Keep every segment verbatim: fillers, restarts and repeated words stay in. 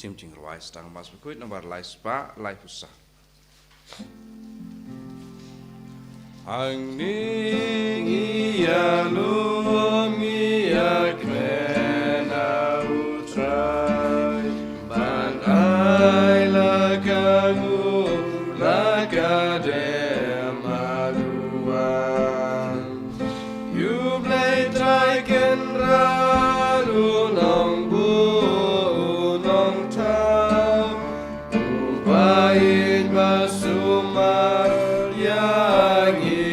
Tim Jingrwai Stang Mas Bakhuid, nombar lai spah, lai phew saw. Hangne ngi ïalum, ngi ïakren ha U Trai, ban ai la ka nguh, la ka dem, ha U Trai. Ïa U Blei Trai Kynrad, U Nongbuh, U Nongthaw, Uba ïeit ba sumar ïa ngi.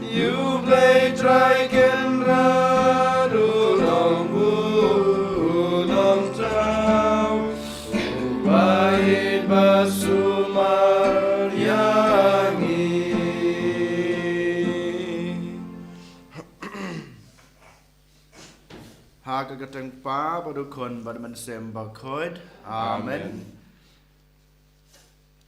Ïa U Blei Trai Kynrad, U Nongbuh, U Nongthaw, Uba ïeit ba sumar ïa ngi. Ha ka kyrteng U Kpa bad U Khun bad U Mynsiem Bakhuid. Amen. Amen.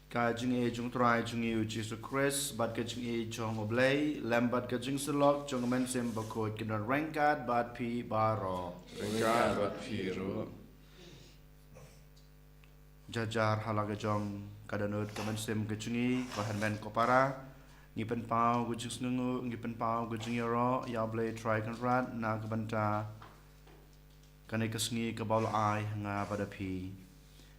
Ka jingïeit jong U Trai jong ngi U Jisu Khrist bad ka jingïeit jong U Blei, lem bad ka jingsyllok jong U Mynsiem Bakhuid, kin don ryngkat bad phi baroh. Ryngkat bad phi ruh. Jar jar ha la ka jong ka dohnud ka mynsiem ka jong ngi, ko hynmen ko para, ngi pynpaw ka jingsngewnguh, ngi pynpaw ka jingïaroh ïa U Blei Trai Kynrad na ka bynta kane ka sngi kaba u la ai ha nga bad ha phi.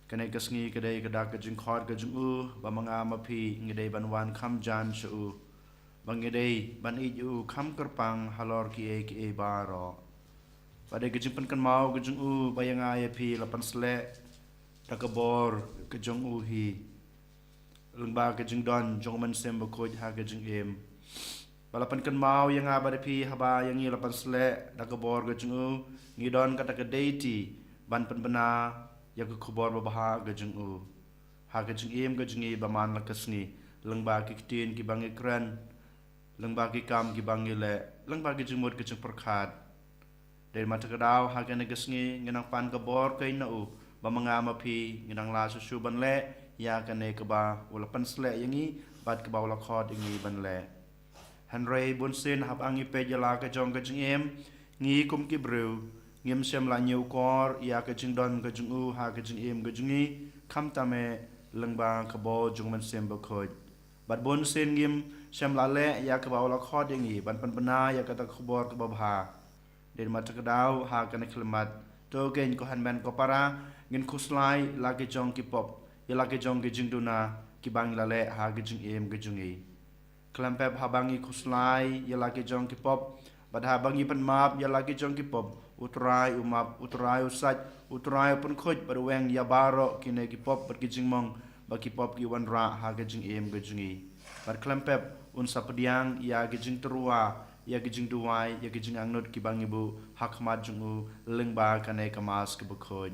Kane ka sngi ka dei ka dak ka jingkhot ka jong u, ba ma nga ma phi ngi dei ban wan kham jan sha u, ba ngi dei ban ïeit ïa u kham kyrpang halor kiei kiei baroh. Ba dei ka jingpynkynmaw ka jong u ba ïa nga ïa phi la pynsleh da ka bor ka jong u hi, lyngba ka jingdon jong U Mynsiem Bakhuid ha ka jingim. Ba la pynkynmaw ïa nga bad ïa phi, haba ïa ngi la pynsleh da ka bor ka jong u, ngi don kata ka deiti ban pynbna ïa ka khubor babha ka jong u ha ka jingim ka jong ngi ba man la ka sngi, lyngba ki ktien kiba ngi kren, lyngba ki kam kiba ngi leh, lyngba ki jingmut ki jingpyrkhat. Dei ma kata ka daw ha kane ka sngi ngi nang pan ka bor kane na u, ba ma nga ma phi ngi nang lah shuh shuh ban leh ïa kane kaba u la pynsleh ïa ngi bad kaba u la khot ïa ngi ban leh. Hynrei bunsien haba ngi peit ïa la ka jong ka jingim, ngi kum ki briew ngim shym la ñiewkor ïa ka jingdon ka jong u ha ka jingim ka jong ngi, khamtam eh lyngba ka bor jong U Mynsiem Bakhuid. Bad bunsien ngim shym la leh ïa kaba u la khot ïa ngi ban pynbna ïa kata ka khubor kaba bha. Dei ma kata ka daw ha kane ka khyllipmat, to kein ko hynmen ko para, ngin khuslai la ki jong ki pop, ïa la ki jong ki jingduna kiba ngi la leh ha ka jingim ka jong ngi. Khlem pep haba ngi khuslai ïa la ki jong ki pop, bad haba ngi pynmap ïa la ki jong ki pop, U Trai u map, U Trai u sait, U Trai u pynkhuid bad u weng ïa baroh kine ki pop bad ki jingmong ba ki pop ki wanrah ha ka jingim ka jong ngi. Bad khlem pep un sa pdiang ïa ki jingtyrwa, ïa ki jingduwai, ïa ki jingangnud kiba ngi buh ha khmat jong u lyngba kane ka Mass kaba khuid.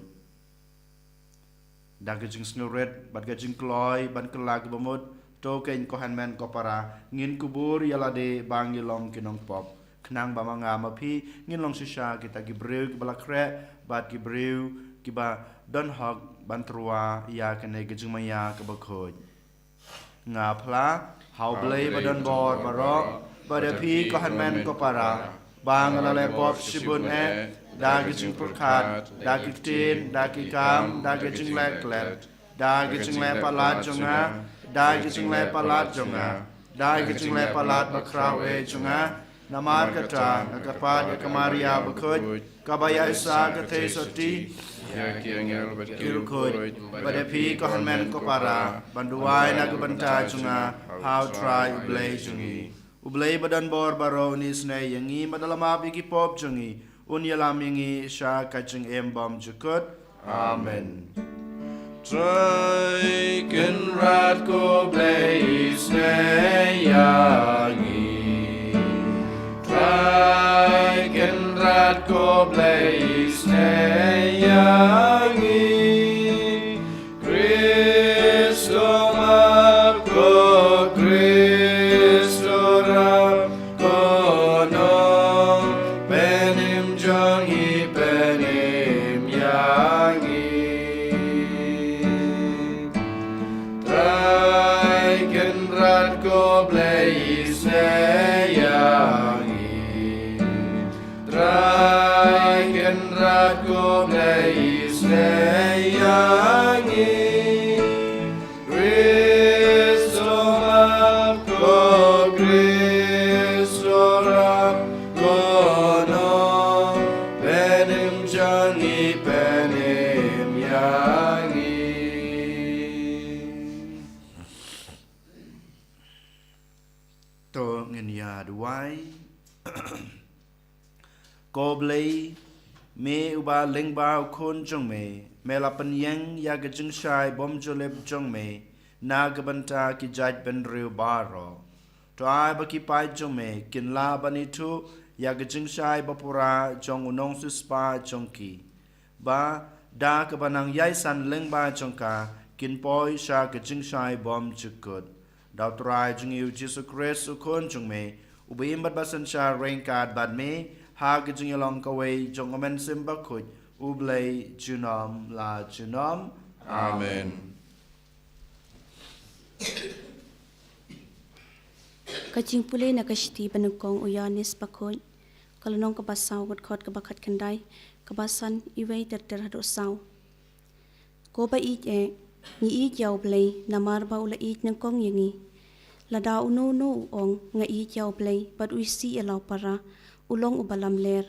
Da ka jingsngewrit bad ka jingkloi ban kylla kaba mut, to kein ko hynmen ko para, ngin kubur ïa lade ba ngi long ki nongpop, khnang ba ma nga ma phi ngin long shisha kita ki briew kiba la khreh bad ki briew kiba don hok ban tyrwa ïa kane ka jingmaïa kaba khuid. Nga phla ha U Blei ba don bor baroh, bad ïa phi ko hynmen ko para, ba nga la leh pop shibun eh, da ki jingpyrkhat, da ki ktien, da ki kam, da ki jingleh klet, da ki jingleh palat jong nga, da ki jingleh palat jong nga, da ki jingleh palat bakhraw eh jong nga. Namar kata nga kyrpad ïa ka Maria bakhuid, kaba ïaishah ka theisotti, ïa ki angel bad ki riewkhuid, bad ïa phi ko hynmen ko para, ban duwai na ka bynta jong nga ha U Trai U Blei jong ngi. U Blei ba don bor baroh un isynei ïa ngi, bad da la map ïa ki pop jong ngi, un ïalam ïa ngi sha ka jingim bymjukut. Amen. Trai Kynrad ko Blei isynei ïa ngi. Trai Kynrad ko Blei isynei ïa ngi. Khrist u map, ko Khrist u rah, ko Nongpynim jong ngi, pynim ïa ngi. Trai Kynrad ko Blei isynei ïa ngi. Trai Kynrad Ko Blei, isynei ïa ngi. Khrist, to map, ko Khrist, to rap, ko Nongpynim jong ngi, pynim ïa ngi. To ngin ïa duwai. Ko Blei, me uba lyngba u Khun jong me, me la pynïeng ïa ka jingshai bymjulip jong me na ka bynta ki jaitbynriew baroh. To ai ba ki paid jong me kin lah ban ithuh ïa ka jingshai bapura jong u Nongsiewspah jong ki, ba da kaba nang ïaisah lyngba jong ka, kin poi sha ka jingshai bymjukut. Da U Trai jong ngi U Jisu Khrist U Khun jong me, uba im bad ba synshar ryngkat bad me ha ka jingïalong kawei jong U Mynsiem Bakhuid, U Blei junom la junom. Amen. Ka jingpule na ka shithi ba nyngkong u Ïoannis Bakhuid, ka lynnong kaba saw, ka dkhot kaba khatkhyndai, kaba san, iwei ter ter haduh saw. Ko ba ïeit eh, ngi ïeit ïa U Blei namar ba u la ïeit nyngkong ïa ngi. Lada uno uno u ong, nga ïeit ïa U Blei, bad u isih ïa la u para, u long uba lamler.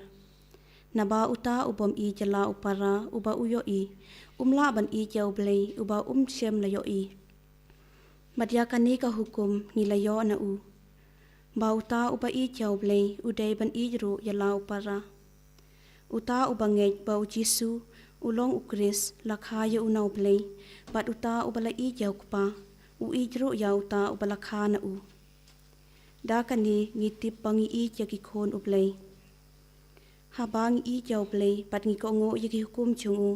Naba uta u bym ïeit ïa la u para uba u ïohi, um lah ban ïeit ïa U Blei uba um shym la ïohi. Bad ïa kane ka hukum ngi la ïoh na u, ba uta uba ïeit ïa U Blei u dei ban ïeit ruh ïa la u para. Uta uba ngeit ba U Jisu u long U Khrist la kha ïa u na U Blei, bad uta uba la ïeit ïa u Kpa u ïeit ruh ïa uta uba la kha na u. Da kane ngi tip ba ngi ïeit ïa ki khun U Blei, haba ngi ïeit ïa U Blei bad ngi kohnguh ïa ki hukum jong u.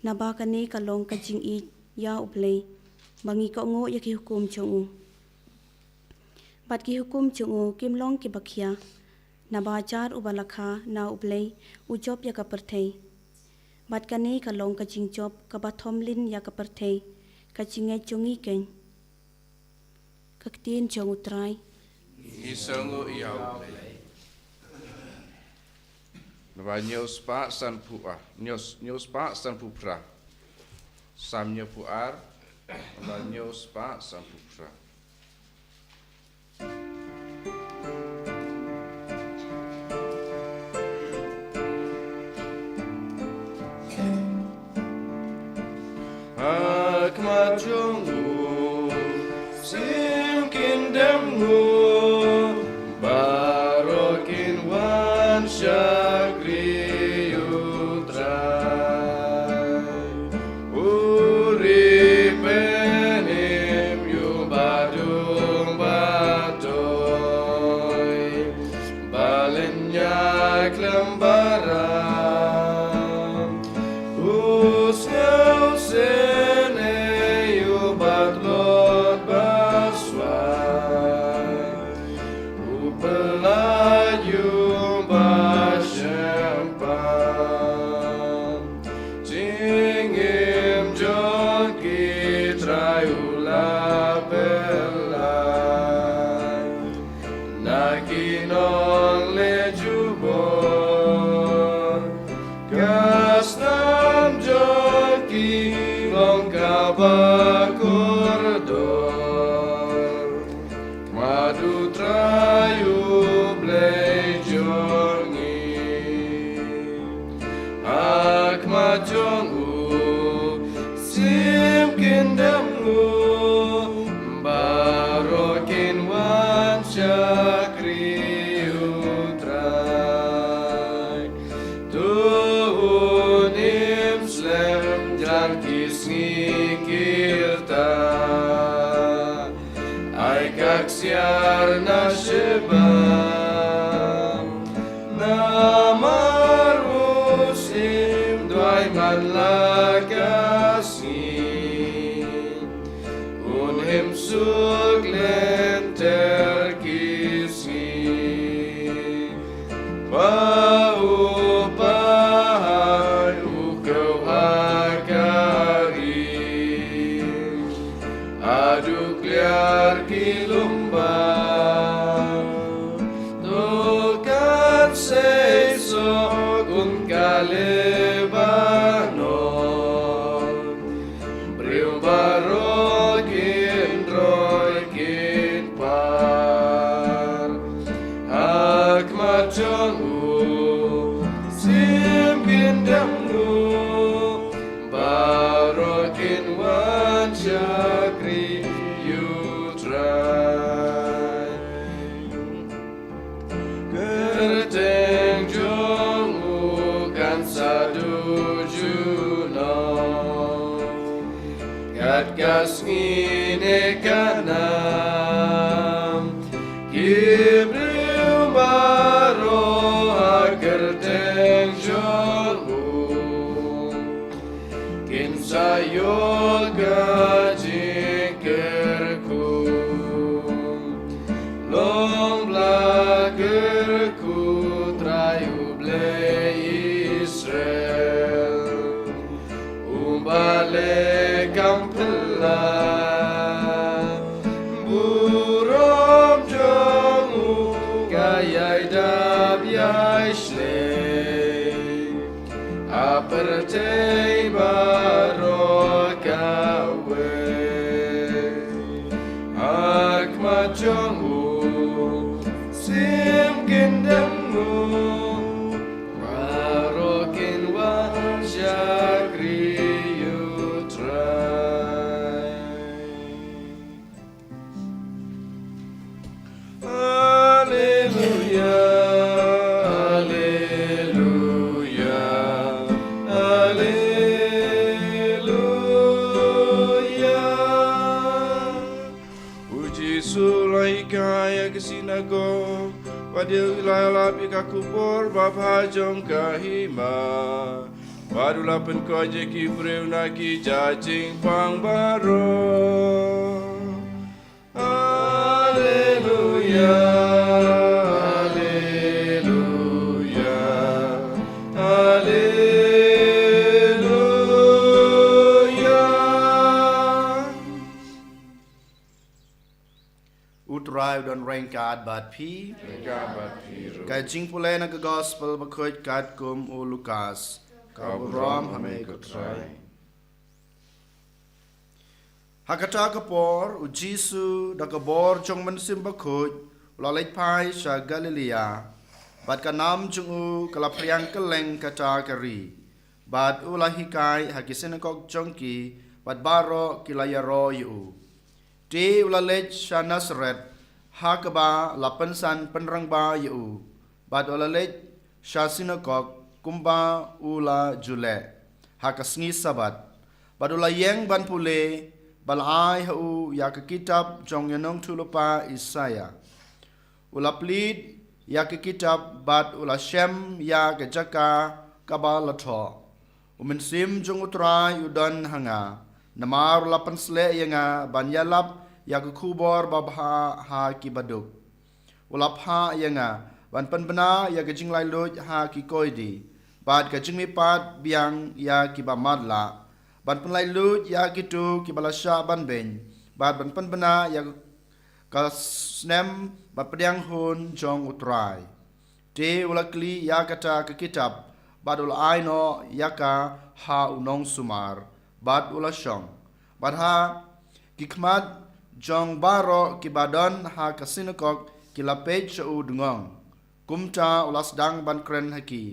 Naba kane ka long ka jingïeit ïa U Blei, ba ngi kohnguh ïa ki hukum jong u. Bad ki hukum jong u kim long kiba khia, naba jar uba la kha na U Blei u jop ïa ka pyrthei. Bad kane ka long ka jingjop kaba thom lin ïa ka pyrthei, ka jingngeit jong ngi keiñ. Ka ktien jong U Trai. Ngi sngew ïa U Blei. Naba hynñiewspah sanphew ar, hynñiew, hynñiewspah sanphew phra. Salm hynñiewphew ar, naba hynñiewspah sanphew phra. Ha khmat jong u, shim kin dem nguh, baroh kin wan shakri U Trai. U ri pynim ïa u baduk batoi, ba lynñiar khlem barap. U sngewsynei u batlot baswai, u pyllait u bashemphang. Jingim jong ki trai u la pyllait na ki nongleh jubor. Ka snam jong ki long kaba kordor. Khmat U Trai U Blei jong ngi. Ha khmat jong u, shim kin dem nguh, baroh kin wan shakri U Trai. To un im slem jan ki sngi ki rta. Ai ka ksiar na shibun, namar u shim duwai man la ka sngi. Un im suk lynter ki sngi. Ba u Pahaï u khaw ha ka ri, haduh kliar ki lum bam. To kan sei sok un ka Lebanon, briew baroh kin roi kin par ha khmat jong u, sim kin dem u, baroh kin wan shakri ïa u Trai. Kyrteng jong u kan sa duh junom kat ka sngi ne ka nam. Ki briew baroh ha kyrteng jong u kin sa ïoh ka jingkyrkhu. Long ba la kyrkhu Trai U Blei Israel, uba leh kam phylla. Burom jong u ka ïai dap ïai shlei ha pyrthei baroh kawei. Ha khmat jong u sim kin dem u, baroh kin wan shakri ïa u Trai. Alleluia, alleluia, alleluia. U Jisu u la hikai ha ka sinagog, bad u la ïalap ïa ka khubor babha jong ka hima. Bad u la pynkoit ïa ki briew na ki jait jingpang baroh. Alleluia, alleluia, alleluia. U Trai u don ryngkat bad phi. Ryngkat bad phi ruh. Ka jingpule na ka Gospel bakhuid katkum u Lukas. Ka burom ha me ko Trai. Ha kata ka por, u Jisu da ka bor jong u Mynsiem Bakhuid u la leit phai sha Galilea, bad ka nam jong u ka la phriang kylleng kata ka ri, bad u la hikai ha ki sinagog jong ki, bad baroh ki la ïaroh ïa u. Te u la leit sha Nasareth, ha kaba la pynsan pynrangbah ïa u, bad u la leit sha sinagog kumba u la ju leh ha ka sngi Sabbath, bad u la ïeng ban pule, bad la ai ha u ïa ka kitab jong u nongïathuhlypa Isaïah. U la plied ïa ka kitab bad u la shem ïa ka jaka kaba la thoh. U Mynsiem jong u Trai u don ha nga, namar u la pynsleh ïa nga ban ïalap ïa ka khubor babha ha ki baduk. U la phah ïa nga ban pynbna ïa ka jinglaitluid ha ki koidi, bad ka jingmihpat biang ïa ki bamatlah, ban pynlaitluid ïa kito kiba la shah ban beiñ, bad ban pynbna ïa ka snem bad pdiang hun jong u Trai. Te u la kli ïa kata ka kitab, bad u la ai noh ïa ka ha u nongsumar, bad u la shong. Bad ha ki khmat jong baroh kiba don ha ka sinagog ki la peit sha u dngong. Kumta u la sdang ban kren ha ki.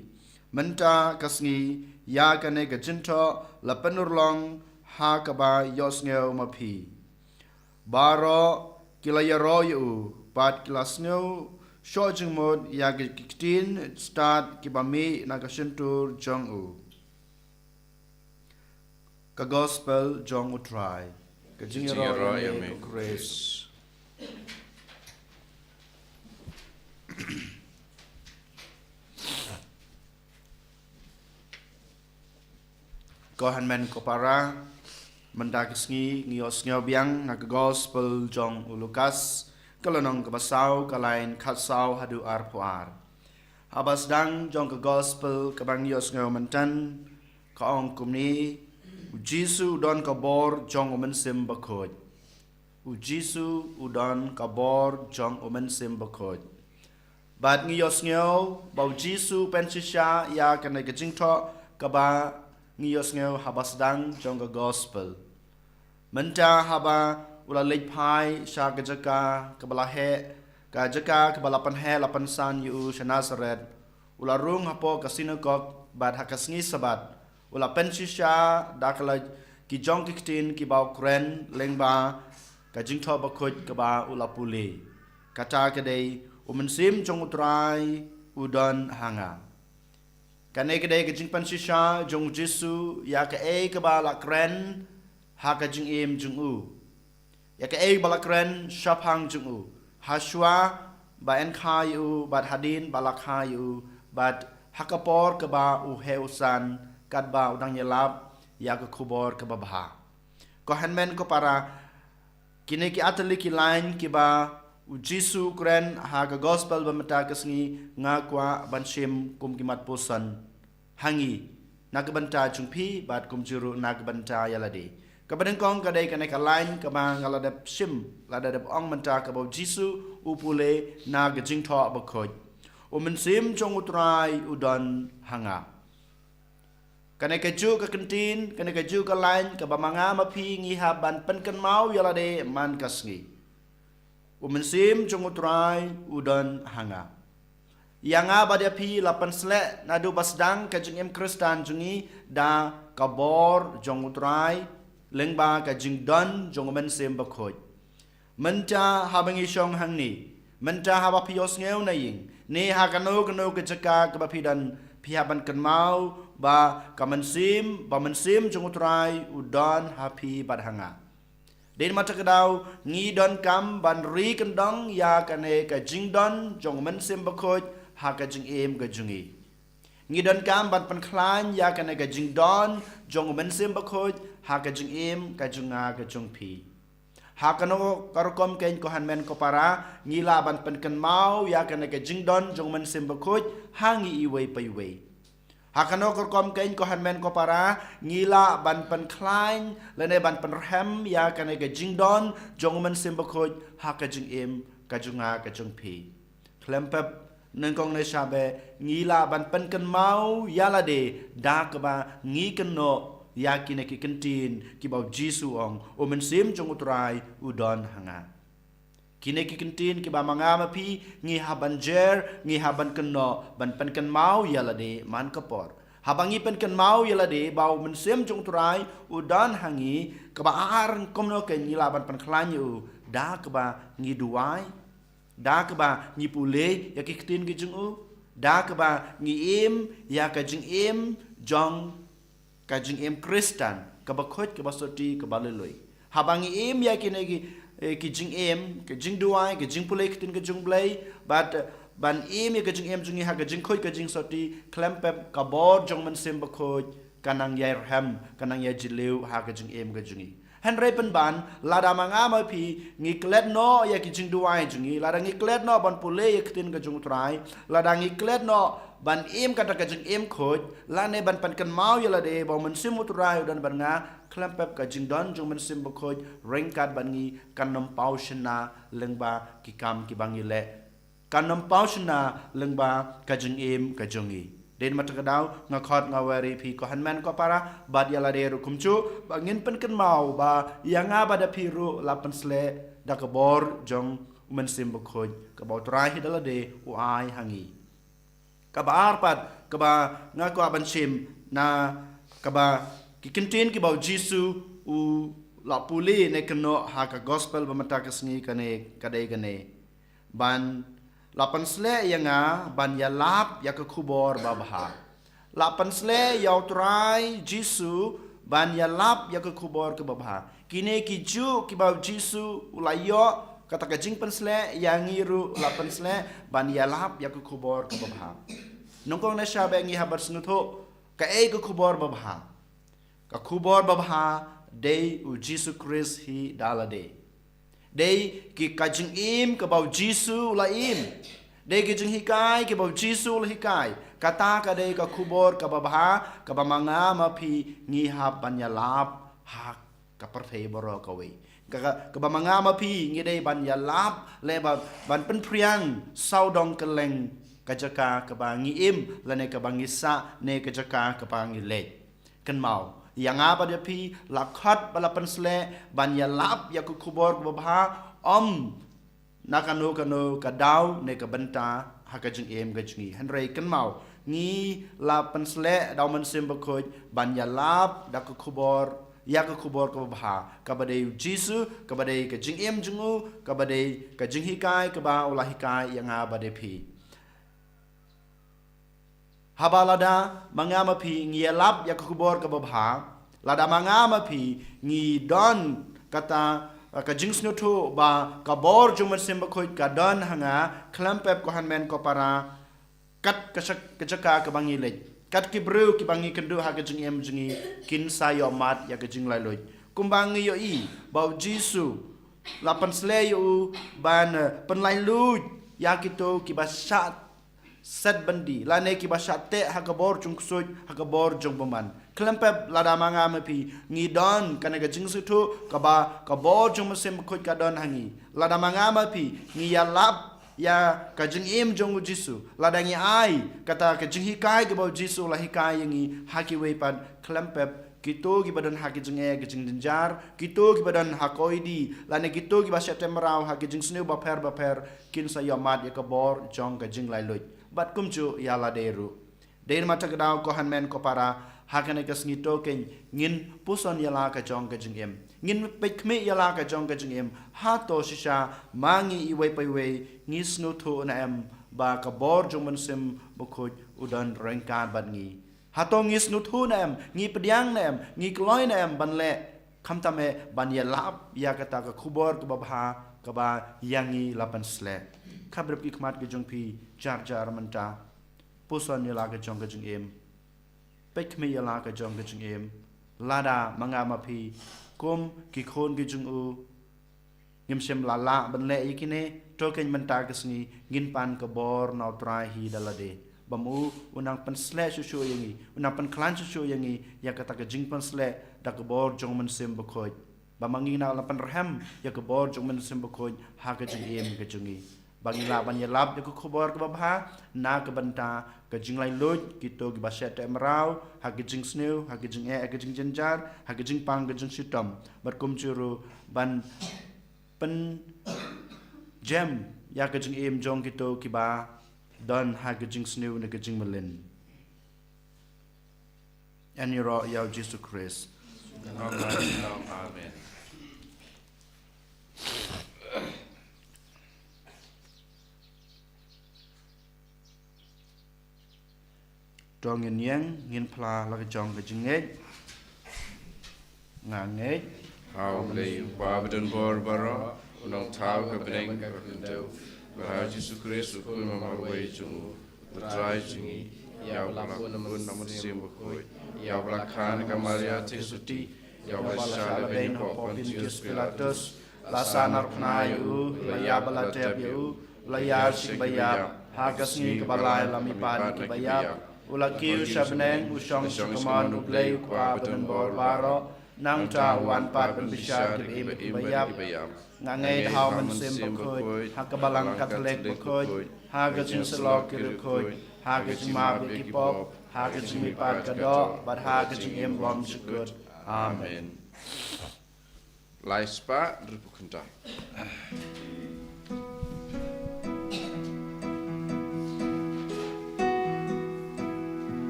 Mynta ka sngi ïa kane ka jingthoh la pynurlong ha kaba ïohsngew ma phi. Baroh ki la ïaroh ïa u, bad ki la sngew shoh jingmut ïa ki ktien stad kiba mih na ka shyntur jong u. Ka Gospel jong u Trai. Ka jingïaroh ïa me ko Khrist. Ko hynmen ko para, mynta ka sngi ngi ïohsngew biang na ka Gospel jong u Lukas, ka lynnong kaba saw, ka lain khatsaw haduh arphew ar. Haba sdang jong ka Gospel kaba ngi ïohsngew mynta, ka ong kumne: U Jisu u don ka bor jong u Mynsiem Bakhuid. U Jisu u don ka bor jong u Mynsiem Bakhuid. Bad ngi ïohsngew ba u Jisu u pynshisha ïa kane ka jingthoh kaba ngi ïohsngew haba sdang jong ka gospel. Mynta haba u la leit phai sha ka jaka kaba la heh, ka jaka kaba la pynheh la pynsan ïa u sha Nasaret, u la rung hapoh ka sinagog, bad ha ka sngi Sabbath u la pynshisha da ka la ki jong ki ktien kiba u kren lyngba ka jingthoh bakhuid kaba u la pule. Kata ka dei, u Mynsiem jong u Trai u don ha nga. Kane ka dei ka jingpynshisha jong u Jisu ïa kaei kaba la kren ha ka jingim jong u, ïa kaei ba la kren shaphang jong u, ha shuwa ba yn kha ïa u, bad hadien ba la kha ïa u, bad ha ka por kaba u heh u san, katba u dang ïalap ïa ka khubor kaba bha. Ko hynmen ko para, kine ki artylli ki lain kiba u Jisu u kren ha ka gospel ba mynta ka sngi, nga kwah ban shim kum ki mat puson ha ngi, na ka bynta jong phi, bad kumjuh ruh na ka bynta ïa lade. Kaba nyngkong ka dei kane ka lain kaba nga la dep shim, la dep ong mynta, kaba u Jisu u pule na ka jingthoh bakhuid: U Mynsiem jong u Trai u don ha nga. Kane kajuh ka kyntien, kane kajuh ka lain kaba ma nga ma phi ngi hap ban pynkynmaw ïa lade man ka sngi. U Mynsiem jong u Trai u don ha nga. Ïa nga bad ïa phi la pynsleh naduh ba sdang ka jingim Khristan jong ngi da ka bor jong u Trai lyngba ka jingdon jong u Mynsiem Bakhuid. Mynta haba ngi shong hangne, mynta haba phi ïohsngew na ïing, ne ha kano kano ka jaka kaba phi don, phi hap ban kynmaw ba ka mynsiem, ba u Mynsiem jong u Trai u don ha phi bad ha nga. Dei na kata ka daw ngi donkam ban ri kyndong ïa kane ka jingdon jong u Mynsiem Bakhuid ha ka jingim ka jong ngi. Ngi donkam ban pynkhlaiñ ïa kane ka jingdon jong u Mynsiem Bakhuid ha ka jingim ka jong nga ka jong phi. Ha kano ka rukom keiñ ko hynmen ko para, ngi lah ban pynkynmaw ïa kane ka jingdon jong u Mynsiem Bakhuid ha ngi iwei pa iwei. Ha kano ka rukom keiñ ko hynmen ko para, ngi lah ban pynkhlaiñ lane ban pynrhem ïa kane ka jingdon jong u Mynsiem Bakhuid ha ka jingim ka jong nga ka jong phi. Khlem pep, nyngkong ne sha beh, ngi lah ban pynkynmaw ïa lade da kaba ngi kynnoh ïa kine ki kyntien kiba u Jisu u ong: U Mynsiem jong u Trai u don ha nga. Kine ki kyntien kiba ma nga ma phi ngi hap ban jer, ngi hap ban kynnoh, ban pynkynmaw ïa lade man ka por. Haba ngi pynkynmaw ïa lade ba u Mynsiem jong u Trai u don ha ngi, kaba ar kumno keiñ ngi lah ban pynkhlaiñ ïa u? Da kaba ngi duwai, da kaba ngi pule ïa ki ktien ki jong u, da kaba ngi im ïa ka jingim jong ka jingim Khristan kaba khuid, kaba sotti, kaba lui lui. Haba ngi im ïa kine ki, eh, ki jingim, ka jingduwai, ka jingpule ki ktien ka jong u Blei, bad, eh, ban im ïa ka jingim jong ngi ha ka jingkhuid ka jingsotti, khlem pep ka bor jong u Mynsiem Bakhuid ka nang ïai rhem, ka nang ïai jylliew ha ka jingim ka jong ngi. Hynrei pynban, lada ma nga ma phi ngi klet noh ïa ki jingduwai jong ngi, lada ngi klet noh ban pule ïa ki ktien ka jong u Trai, lada ngi klet noh ban im kata ka jingim khuid, lane ban pynkynmaw ïa lade ba u Mynsiem u Trai u don bad nga, khlem pep ka jingdon jong u Mynsiem Bakhuid ryngkat bad ngi kan nym paw shynna lyngba ki kam kiba ngi leh, kan nym paw shynna lyngba ka jingim ka jong ngi. Dei na kata ka daw nga khot nga wer ïa phi ko hynmen ko para bad ïa lade ruh kumjuh, ba ngin pynkynmaw ba ïa nga bad ïa phi ruh la pynsleh da ka bor jong u Mynsiem Bakhuid kaba u Trai hi da lade u ai ha ngi. Kaba ar pat kaba nga kwah ban shim na kaba ki kyntien kiba u Jisu u la pule ne kynnoh ha ka gospel ba mynta ka sngi, kane ka dei kane: Ban la pynsleh ïa nga ban ïalap ïa ka khubor babha. La pynsleh ïa u Trai Jisu ban ïalap ïa ka khubor kaba bha. Kine kijuh kiba u Jisu u la ïoh, kata ka jingpynsleh, ïa ngi ruh la pynsleh ban ïalap ïa ka khubor kaba bha. Nyngkong ne sha beh ngi hap ban sngewthuh kaei ka khubor babha. Ka khubor babha dei u Jisu Khrist hi da lade. Dei ki, ka jingim kaba u Jisu u la im. Dei ki jinghikai kiba u Jisu u la hikai. Kata ka dei ka khubor kaba bha kaba ma nga ma phi ngi hap ban ïalap ha ka pyrthei baroh kawei. Ka, ka, kaba ma nga ma phi ngi dei ban ïalap, lane ba, ban pynphriang sawdong kylleng ka jaka kaba ngi im, lane kaba ngi sah, ne ka jaka kaba ngi leit. Kynmaw, ïa nga bad ïa phi, la khot bad la pynsleh ban ïalap ïa ka khubor kaba bha, ym na kano kano ka daw ne ka bynta ha ka jingim ka jong ngi. Hynrei kynmaw, ngi la pynsleh da u Mynsiem Bakhuid ban ïalap da ka khubor, ïa ka khubor kaba bha, kaba dei u Jisu, kaba dei ka jingim jong u, kaba dei ka jinghikai kaba u la hikai ïa nga bad ïa phi. Haba lada ma nga ma phi ngi ïalap ïa ka khubor kaba bha, lada ma nga ma phi ngi don kata, eh, ka jingsngewthuh ba ka bor jong u Mynsiem Bakhuid ka don ha nga, khlem pep ko hynmen ko para, kat ka shak-, ka jaka kaba ngi leit, kat ki briew kiba ngi kynduh ha ka jingim jong ngi, kin sa ïohmad ïa ka jinglaitluid. Kumba ngi ïohi ba u Jisu la pynsleh ïa u ban, eh, pynlaitluid ïa kito kiba shah set byndi, lane kiba shah teh ha ka bor jong u ksuid, ha ka bor jong u bymman. Khlem pep, lada ma nga ma phi ngi don kane ka jingsngewthuh kaba ka bor jong u Mynsiem Bakhuid ka don ha ngi, lada ma nga ma phi ngi ïalap ïa ka jingim jong u Jisu, lada ngi ai kata ka jinghikai kaba u Jisu u la hikai ïa ngi ha kiwei pat, khlem pep kito kiba don ha ka jingeh ka jingjynjar, kito kiba don ha ka oidi, lane kito kiba shah teh mraw ha ka jingsniew bapher bapher, kin sa ïohmad ïa ka bor jong ka jinglaitluid. Bad kumjuh ïa lade ruh. Dei namar kata ka daw ko hynmen ko para, ha kane ka sngi to kein ngin puson ïa la ka jong ka jingim. Ngin peit khmih ïa la ka jong ka jingim. Hato shisha ma ngi iwei pa iwei ngi sngewthuh ne em ba ka bor jong u Mynsiem Bakhuid u don ryngkat bad ngi? Hato ngi sngewthuh ne em, ngi pdiang ne em, ngi kloi ne em ban leh, khamtam eh ban ïalap ïa kata ka khubor kaba bha kaba ïa ngi la pynsleh? Khapbrip ki khmat ki jong phi jar jar mynta. Puson ïa la ka jong ka jingim. Peit khmih ïa la ka jong ka jingim. Lada ma nga ma phi kum ki khun ki jong u ngim shym la lah ban leh ïa kine, to kein mynta ka sngi ngin pan ka bor na u Trai hi da lade. Ba ma u u nang pynsleh shuh shuh ïa ngi, u nang pynkhlaiñ shuh shuh ïa ngi ïa kata ka jingpynsleh da ka bor jong u Mynsiem Bakhuid. Ba ma ngi nang la pynrhem ïa ka bor jong u Mynsiem Bakhuid ha ka jingim ka jong ngi. Ba ngin lah ban ïalap ïa ka khubor kaba bha na ka bynta ka jinglaitluid kito kiba shah teh mraw ha ka jingsniew, ha ka jingeh, ha ka jingjynjar, ha ka jingpang, ka jingshitom. Bad kumjuh ruh ban pynjem ïa ka jingim jong kito kiba don ha ka jingsniew ne ka jingmlien. Yn ïaroh ïa u Jisu Khrist. Amen. Amen. To ngin ïeng, ngin phla la ka jong ka jingngeit. Nga ngeit. Ha U Blei u Kpa badonbor baroh, u Nongthaw ka bneng bad ka khyndew, bad ha U Jisu Khrist u Khun marwei jong u, u Trai jong ngi, ïa uba la pun na u Mynsiem Bakhuid, ïa uba la kha na ka Maria theisotti, ïa uba la shah lehbeiñ hapoh Pontius Pilatus, la sahnarphna ïa u, la ïap bad la tep ïa u, la ïaid sha kiba ïap, ha ka sngi kaba lai la mihpat na kiba ïap, u la kiew sha bneng, u shong sha kamon U Blei U Kpa badonbor baroh, nangta u wan pat ban bishar kiba im bad kiba ïap. Nga ngeit ha U Mynsiem Bakhuid, ha ka Balang Katholik bakhuid, ha ka jingsyllok ki riewkhuid, ha ka jingmap ïa ki pop, ha ka jingmihpat ka doh, bad ha ka jingim bymjukut. Amen. Lai spah hynriewphew khyndai.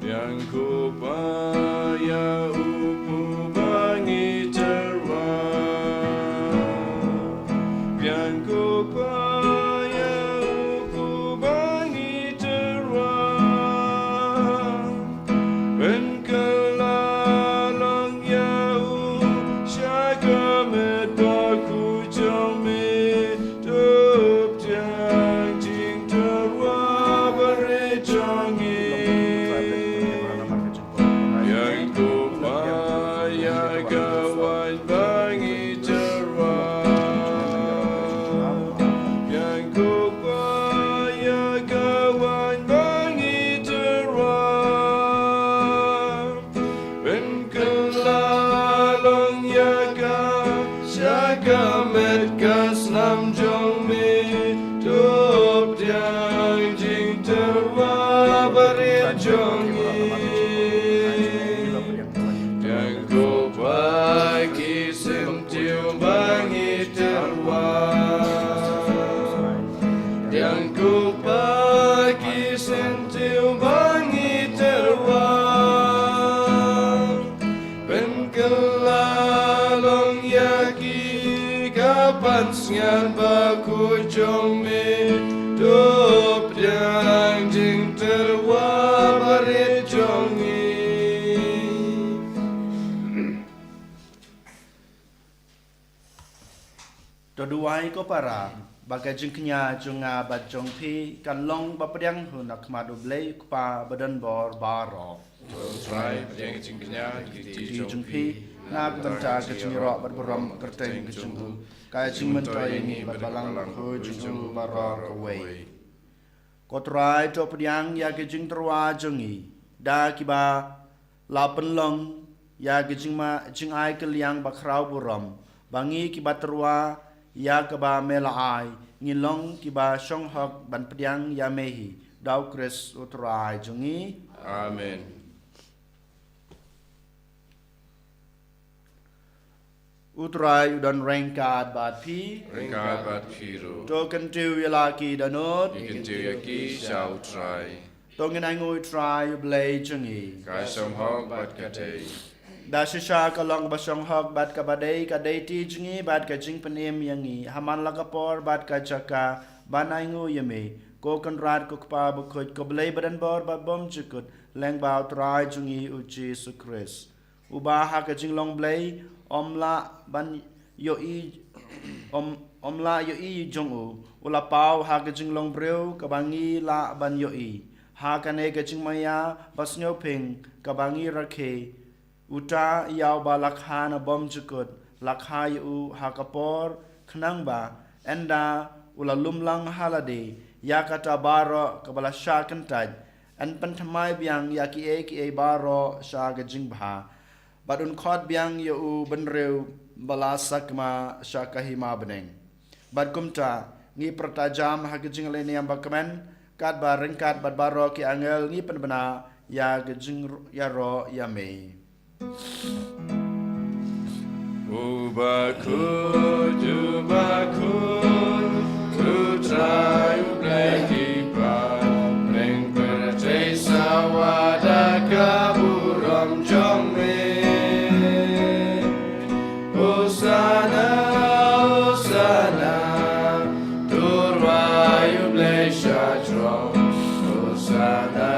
Biang ko Kpa ïa u Kpu ba ngi tyrwa. Biang ko Kpa ïa u Kpu ba ngi tyrwa. Pynkylla long ïa u sha ka met bakhuid jong me, to pdiang jingtyrwa barit jong ngi. Biang ko Kpa Jong ngi. Yang ku ba ki syntiew ba ngi tyrwa. Yang ku ba ki syntiew ba ngi tyrwa. Pynkylla long ïa ki ka pansngiat ba khuid jong me. To pdiang jingtyrwa barit jong ngi. To duwai ko para, ba ka jingkñia jong nga bad jong phi kan long ba pdiang hun ha khmat U Blei U Kpa badonbor baroh. To Trai, pdiang jingkñia ki kti jong phi na ka bynta ka jingïaroh bad burom kyrteng ka jong u, ka jingmyntoi ïa ngi bad balang bakhuid jong u baroh kawei. Ko Trai, to pdiang ïa ka jingtyrwa jong ngi da kiba la pynlong ïa ka jingma, jingai kylliang bakhraw burom, ba ngi kiba tyrwa ïa kaba me la ai, ngi long kiba shong hok ban pdiang ïa me hi, da U Khrist U Trai jong ngi. Amen. U Trai u don ryngkat bad phi. Ryngkat bad phi ruh. To kyntiew ïa la ki dohnud. Ngi kyntiew ïa ki sha U Trai. To ngin ainguh ïa U Trai U Blei jong ngi. Ka shong hok bad ka dei. Da shisha ka long ba shong hok bad kaba dei, ka dei ti jong ngi bad ka jingpynim ïa ngi ha man la ka por bad ka jaka ban ainguh ïa me, ko Kynrad, ko Kpa bakhuid, ko Blei badonbor bad bymjukut, lyngba U Trai jong ngi U Jisu Khrist. Uba ha ka jinglong Blei, ym lah ban ïohi, ym, ym lah ïohi jong u, u la paw ha ka jinglong briew kaba ngi lah ban ïohi. Ha kane ka jingmaïa basngewbha kaba ngi rakhe, uta ïa uba la kha na bymjukut, la kha ïa u ha ka por, khnang ba ynda u la lum lang ha lade, ïa kata baroh kaba la shah kyntait, yn pynthymmai biang ïa kiei kiei baroh sha ka jingbha, bad un khot biang ïa u bynriew ba la sakma sha ka hima bneng. Bad kumta, ngi pyrta jam ha ka jingleit niam ba kmen, katba ryngkat bad baroh ki angel ngi pynbna ïa ka jingïaroh ïa me. Uba khuid, uba khuid, U Trai U Blei ki paidbah, pyrthei sawa da ka burom jong me. Hosana, Hosana, to rwai U Blei sha jrong. Hosana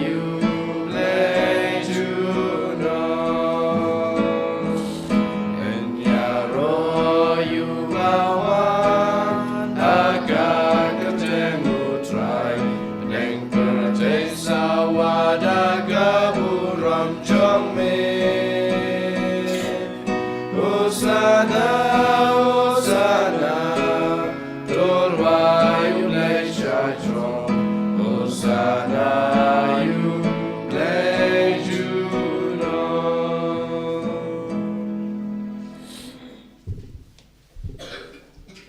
ïa U Blei junom. Yn ïaroh ïa uba wan ha ka kyrteng U Trai, pyrthei sawa da ka burom jong me. Hosana, Hosana, to rwai U Blei sha jrong. Hosana ïa U Blei junom.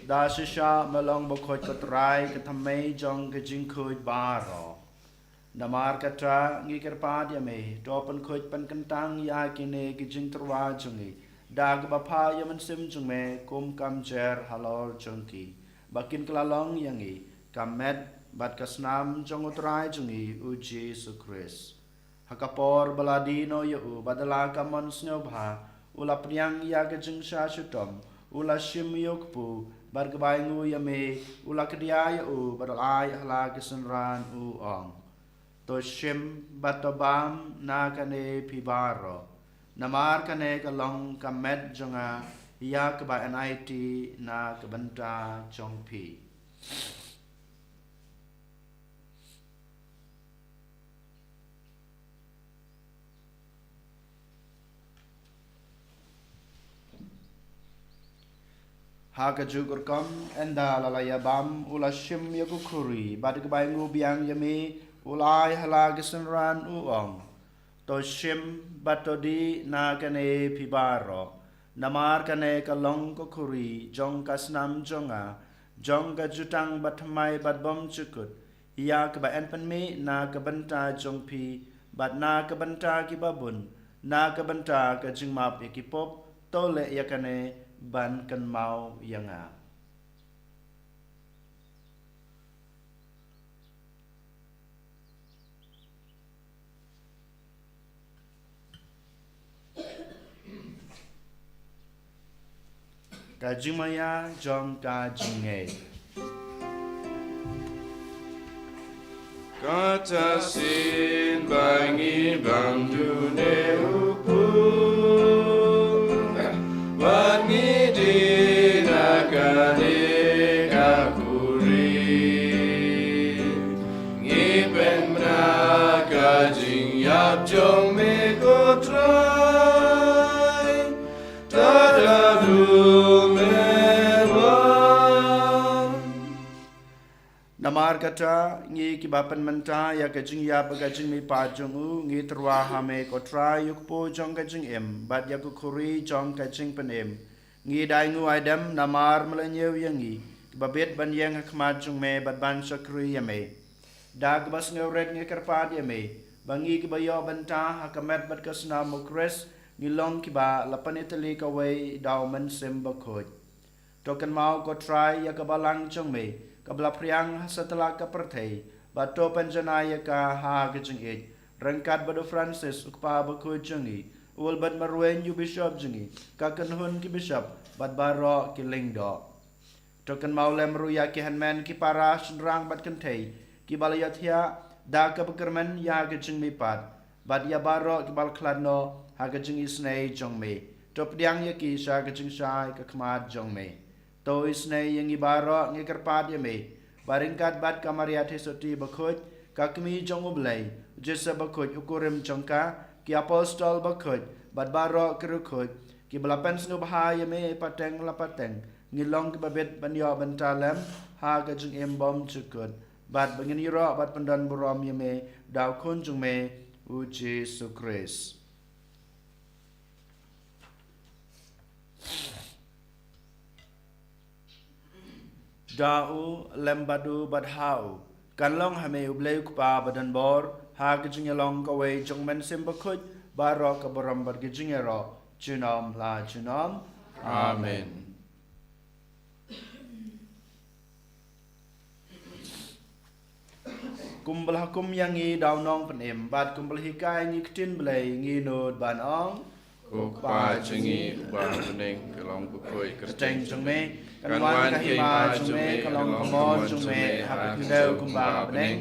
Da shisha me long bakhuid, ko Trai, ka thymmei jong ka jingkhuid baroh. Namar kata ngi kyrpad ïa me, to pynkhuid pynkyntang ïa kine ki jingtyrwa jong ngi da kaba phah ïa u Mynsiem jong me kum ka mjer halor jong ki, ba kin kylla long ïa ngi ka met bad ka snam jong U Trai jong ngi U Jisu Khrist. Ha ka por ba la die noh ïa u, bad da la ka mon sngewbha u la pdiang ïa ka jingshah shitom, u la shim ïa u kpu, bad kaba ainguh ïa me u la kdiah ïa u, bad u la ai ha la ki synran, u ong: To shim bad to bam na kane phi baroh, namar kane ka long ka met jong nga, ïa kaba yn aiti na ka bynta jong phi. Ha kajuh ka rukom, ynda la la ïa bam, u la shim ïa ka khuri, bad kaba ainguh biang ïa me u la ai ha la ki synran, u ong: To shim bad to dih na kane phi baroh, namar kane ka long ka khuri jong ka snam jong nga, jong ka jutang bathymmai bad bymjukut, ïa kaba yn pynmih na ka bynta jong phi bad na ka bynta kiba bun, na ka bynta ka jingmap ïa ki pop. To leh ïa kane ban kynmaw ïa nga. Ka jingmaïa jong ka jingngeit. Kata shisien ba ngi bam dune u pud, wat ngi die na kane ka khuri. Ngi pynbna ka jingïap jong me ko Trai, tad haduh me wan. Namar kata, ngi kiba pynmynta ïa ka jingïap bad ka jingmihpat jong u, ngi tyrwa ha me ko Trai, ïa u kpu jong ka jingim bad ïa ka khuri jong ka jingpynim. Ngi dei nguaidem namar me la ñiew ïa ngi, kiba bit ban ïeng ha khmat jong me bad ban shakri ïa me. Da kaba sngewrit ngi kyrpad ïa me ba ngi kiba ïoh bynta ha ka met bad ka snam u Khrist, ngi long kiba la pynitylli kawei da u Mynsiem Bakhuid. To kynmaw ko Trai ïa ka balang jong me kaba la phriang ha satlak ka pyrthei, bad to pynjanai ïa ka ha ka jingïeit, ryngkat bad u Francis u kpa bakhuid jong ngi, u Albert Marwein u bishop jong ngi, ka kynhun ki bishop bad baroh ki lyngdoh. To kynmaw lem ruh ïa ki hynmen ki para shynrang bad kynthei kiba la ïathiah da kaba kyrmen ïa ka jingmihpat, bad ïa baroh kiba la khlad noh ha ka jingisynei jong me. To pdiang ïa ki sha ka jingshai ka khmat jong me. To isynei ïa ngi baroh, ngi kyrpad ïa me ba ryngkat bad ka Maria Theisotti bakhuid, ka kmie jong u Blei, Joseph bakhuid u kurim jong ka, ki apostol bakhuid bad baroh ki riewkhuid kiba la pynsngewbha ïa me pateng la pateng, ngi long kiba bit ban ïoh bynta lem ha ka jingim bymjukut, bad ba ngin ïaroh bad pyndonburom ïa me da u Khun jong me u Jisu Khrist. Da u, lem bad u, bad ha u, kan long ha me u Blei u Kpa badonbor, ha ka jingïalong kawei jong u Mynsiem Bakhuid, baroh ka burom bad ka jingïaroh junom la junom. Amen. Kumba la hukum ïa ngi da u Nongpynim, bad kumba la hikai ïa ngi ktien Blei, ngi nud ban ong: Ko Kpa jong ngi uba ha bneng, ka long bakhuid kyrteng jong me, kan wan ka hima jong me, ka long ka mon jong me ha ka khyndew kumba ha bneng.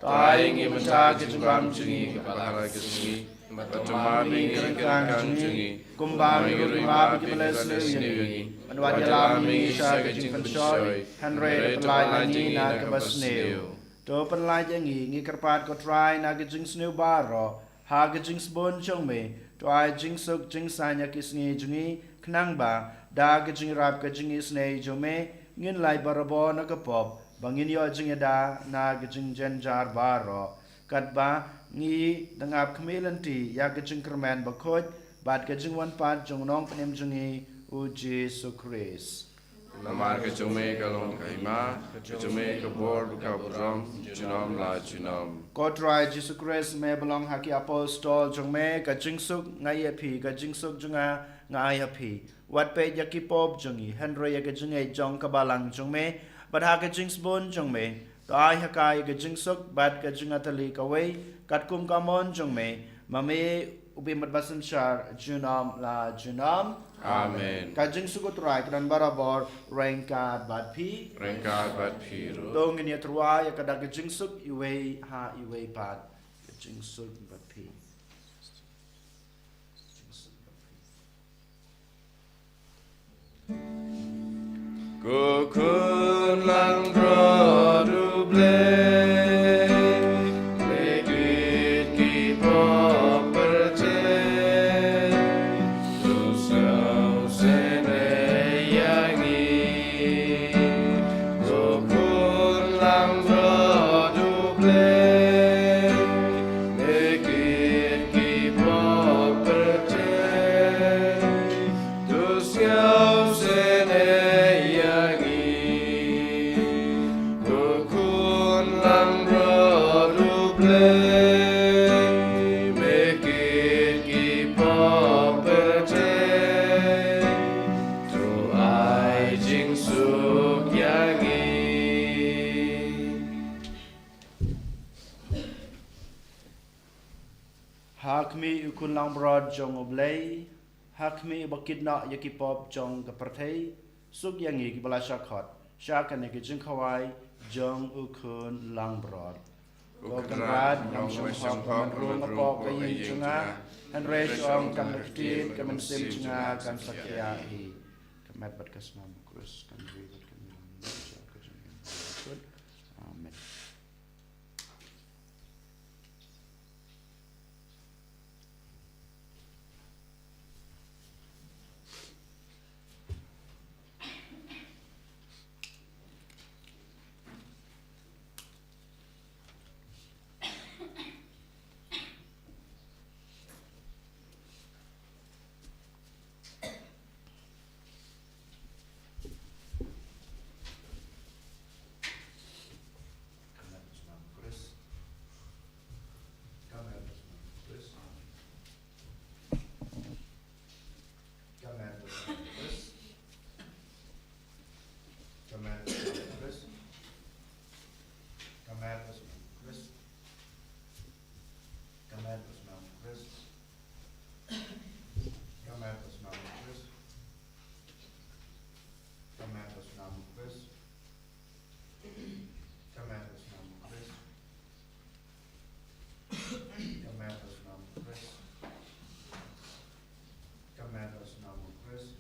To ai ïa ngi mynta ka jingbam jong ngi kaba ha ka sngi, bad to map ïa ngi ka ryngkang jong ngi, kumba ngi ruh ngi map ïa kiba leh sniew ïa ngi. Bad wat ïalam ïa ngi sha ka jingpynshoi, hynrei to pynlait ïa ngi na kaba sniew. To pynlait ïa ngi, ngi kyrpad ko Trai, na ka jingsniew baroh, ha ka jingsbun jong me, to ai jingsuk jingsaiñ ha ki sngi jong ngi, khnang ba da ka jingïarap ka jingisynei jong me, ngin lait barabor na ka pop, ba ngin ïoh jingïada na ka jingjynjar baroh. Katba ngi dang ap khmih lynti ïa ka jingkyrmen bakhuid bad ka jingwan pat jong u Nongpynim jong ngi u Jisu Khrist. Namar ka jong me ka long ka hima, ka jong me ka bor bad ka burom, junom la junom. Ko Trai Jisu Khrist, me ba la ong ha ki apostol jong me, ka jingsuk nga ai ha phi, ka jingsuk jong nga nga ai ha phi. Wat peit ïa ki pop jong ngi, hynrei ïa ka jingngeit jong ka balang jong me, bad ha ka jingsbun jong me, to ai ha ka ïa ka jingsuk bad ka jingïatylli kawei, katkum ka mon jong me, ma me u bym bad ba synshar junom la junom. Amen. Ka jingsuk u Trai ka don barabor ryngkat bad phi. Ryngkat bad phi ruh. To ngin ïatyrwa ïa ka da ka jingsuk iwei ha iwei pat. Ka jingsuk bad phi. Ko Khun langbrot U Blei, me kit ki pop pyrthei, to sngewsynei ïa ngi. Ko Khun langbrot U Blei, me kit ki pop pyrthei, to sngewsynei ïa ngi. Ko Me kit ki pop pyrthei, to ai jingsuk ïa ngi. Ha khmih u khun langbrot jong U Blei, ha khmih ba kit noh ïa ki pop jong ka pyrthei, suk ïa ngi kiba la shah khot sha kane ka jingkhawai jong u khun langbrot. Ko Kynrad, ngam shym hok ban rung hapoh ka ïing jong nga, hynrei shu ong tang ka ktien, ka mynsiem jong nga kan satia hi. Ka met bad ka snam u Khrist kan ri bad kan ri. Amen. Ka met bad snam u Khrist. Ka met bad snam u Khrist. Ka met bad snam u Khrist. Ka met bad snam u Khrist. Ka met bad snam u Khrist. Ka met bad snam u Khrist.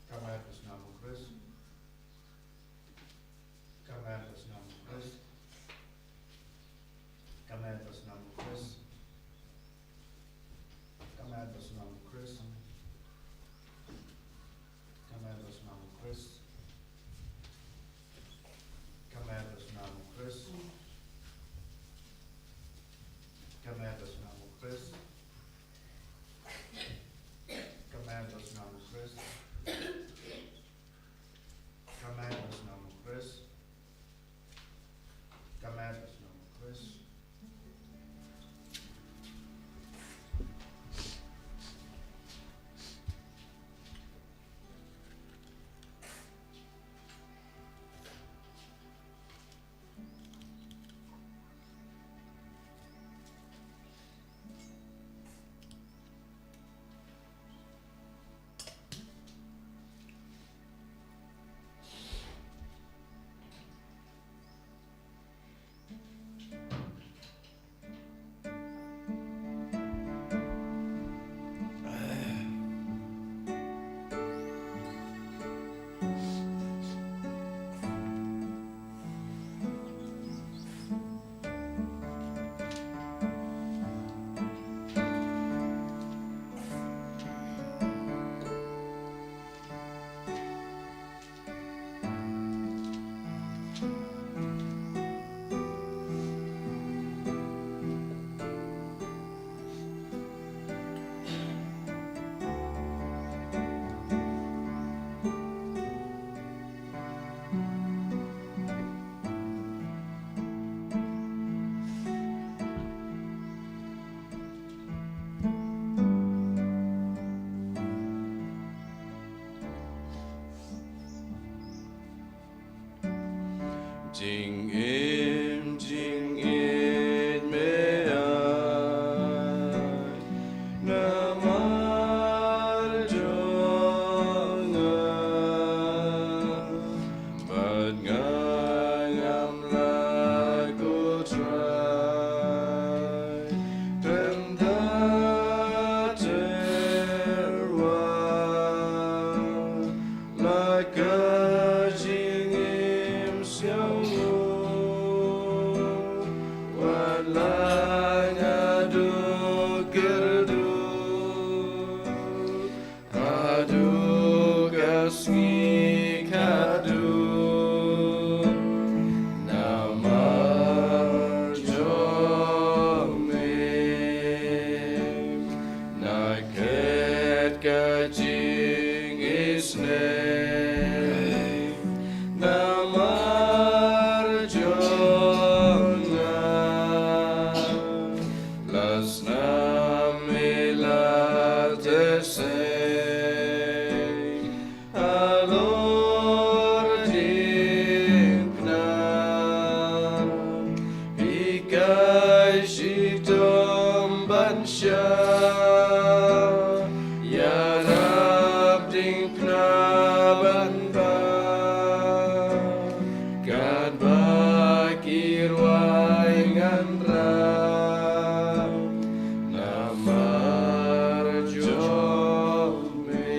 Ka met bad snam u Khrist. Ka met bad snam u Khrist. Ka met bad snam u Khrist. Ka met bad snam u Khrist. Ka met bad snam u Khrist. Ka met bad snam u Khrist. Ka met bad snam u Khrist. Ka met bad snam u Khrist. Jingim jingit me ai namar jong nga, bad nga ngam lah, ko Trai, khlem da tyrwa la ka jingim sngewbha, wat la nga duk kyrduh haduh ka sngi khatduh, namar jong me na khet ka jingim. Namar jong nga la snam ïa la teh sei halor jingpynap. Hikai shitom ban shah ïarap jingpynap ban bam. Katba ki rwai ngan rah namar jong me.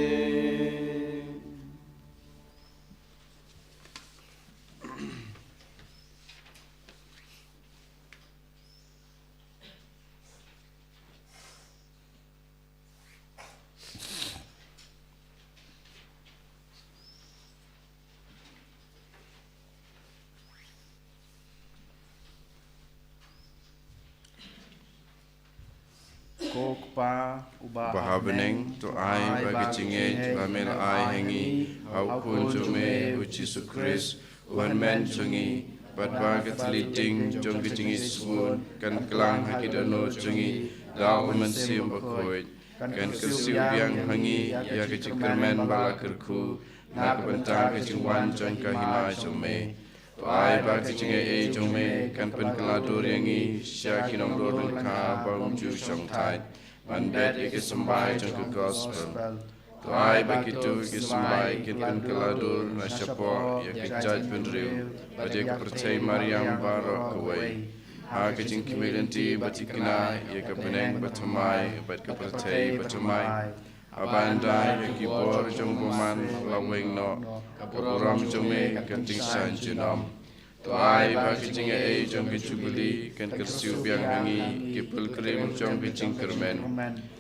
Ko Kpa uba ha bneng, to ai ba ka jingngeit ba me la ai ha ngi ha u Khun jong me u Jisu Khrist, u Hynmen jong ngi, bad ba ka thylliej ding jong ka jingisynei kan klang ha ki dohnud jong ngi da u Mynsiem Bakhuid, kan kyrsiew biang ha ngi ïa ka jingkyrmen ba la kyrkhu na ka bynta ka jingwan jong ka Hima jong me. To ai ba ka jingaiei jong me kan pynkylla dur ïa ngi sha ki nongdur lyngkha ba ym ju shongthait ban bet ïa ki symbai jong ka gospel. To ai ba kito ki symbai kin pynkylla dur na shapoh ïa ka jaitbynriew bad ïa ka pyrthei mariang baroh kawei, ha ka jingkhmih lynti ba thikna ïa ka bneng bathymmai bad ka pyrthei bathymmai. Haba ïada ïa ki bor jong u bymman la weng noh, ka burom jong me kan tyngshaiñ junom. To ai ba ka jingaiei jong ka Jubili kan kyrsiew biang ha ngi, ki pilgrim jong ka jingkyrmen,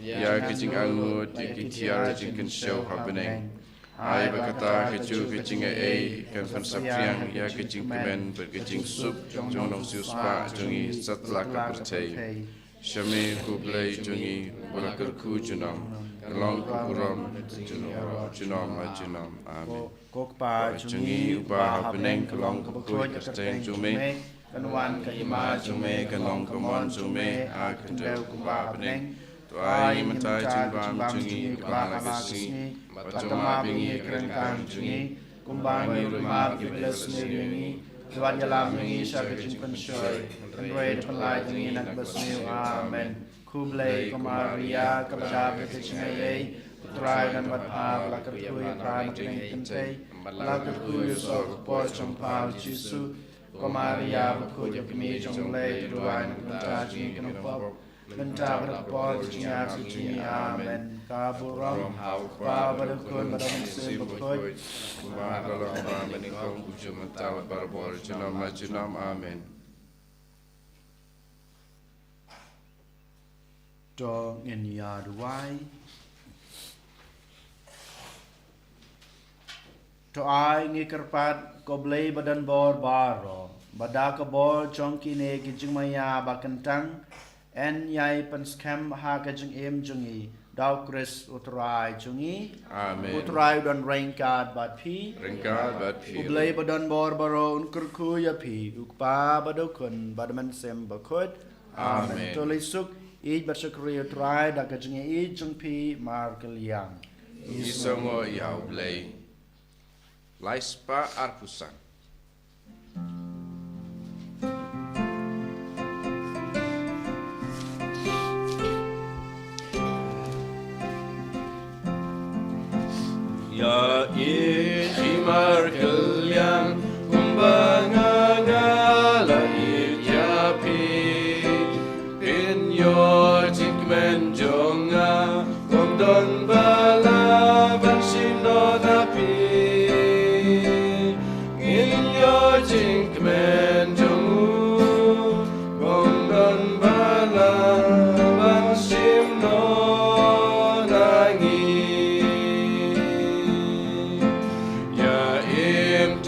ïa ka jingangnud ïa ki tiar jingkynshew ha bneng. Ai ba kata kajuh ka jingaiei kan pynsaphriang ïa ka jingkmen bad ka jingsuk jong u nongsiewspah jong ngi satlak ka pyrthei. Sha me ko Blei jong ngi, ba la kyrkhu junom, ka long ka burom junom, junom la junom. Amen. Ko, ko Kpa jong ngi uba ha bneng, ka long kaba khuid ka kyrteng jong me, kan wan ka hima jong me, kan long ka mon jong me ha ka khyndew kumba ha bneng. To ai mynta ka jingbam jong ngi kaba ha ka sngi, bad to map ïa ngi ïa ki ryngkang jong ngi, kumba ngi ruh ngi map ïa kiba la sniew ïa ngi. Wat ïalam ïa ngi sha ka jingpynshoi, hynrei to pynlait ïa ngi na kaba sniew. Amen. Khublei ko Maria, kaba dap ïa ka jingaiei, U Trai u don bad pha, ba la kyrkhu ïa pha na ki kynthei, bad la kyrkhu ïa u soh ka kpoh jong pha u Jisu. Ko Maria bakhuid, ka Kmie jong U Blei, to duwai na ka bynta jong ngi ki nongpop, mynta bad ha ka por ka jingïap jong ngi. Amen. Ka burom ha U Kpa bad ha U Khun bad ha U Mynsiem Bakhuid, kumba ha ka long ba mynnyngkong, kumjuh mynta bad barabor, junom la junom. Amen. To ngin ïa duwai. To ai ngi kyrpad, ko Blei ba don bor baroh, ba da ka bor jong kine ki jingmaïa ba kyntang, yn ïai pynskhem ha ka jingim jong ngi, da U Khrist U Trai jong ngi. Amen. U Trai u don ryngkat bad phi. Ryngkat bad phi. U Blei ba don bor baroh un kyrkhu ïa phi, U Kpa bad U Khun bad U Mynsiem Bakhuid. Amen. Amen. To leit suk, ïeit bad shakri U Trai da ka jingïeit jong phi markylliang. Ngi sngewnguh ïa U Blei. Lai spah arphew san. Ïa i, i markylliang, kumba nga, nga la ïeit ïa phi. Phin ïoh jingkmen jong nga, kum don ba la ban shim noh na phi. Ngin ïoh jingkmen jong u, kum don ba la ban shim noh na ngi. Ïa im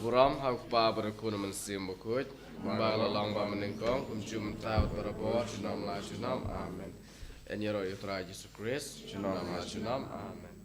Burom ha u Kpa bad u Khun bad u Mynsiem Bakhuid, kumba la long ba mynnyngkong, kumjuh mynta bad barabor, junom la junom. Amen. Yn ïaroh ïa u Trai Jisu Khrist, junom la junom. Amen.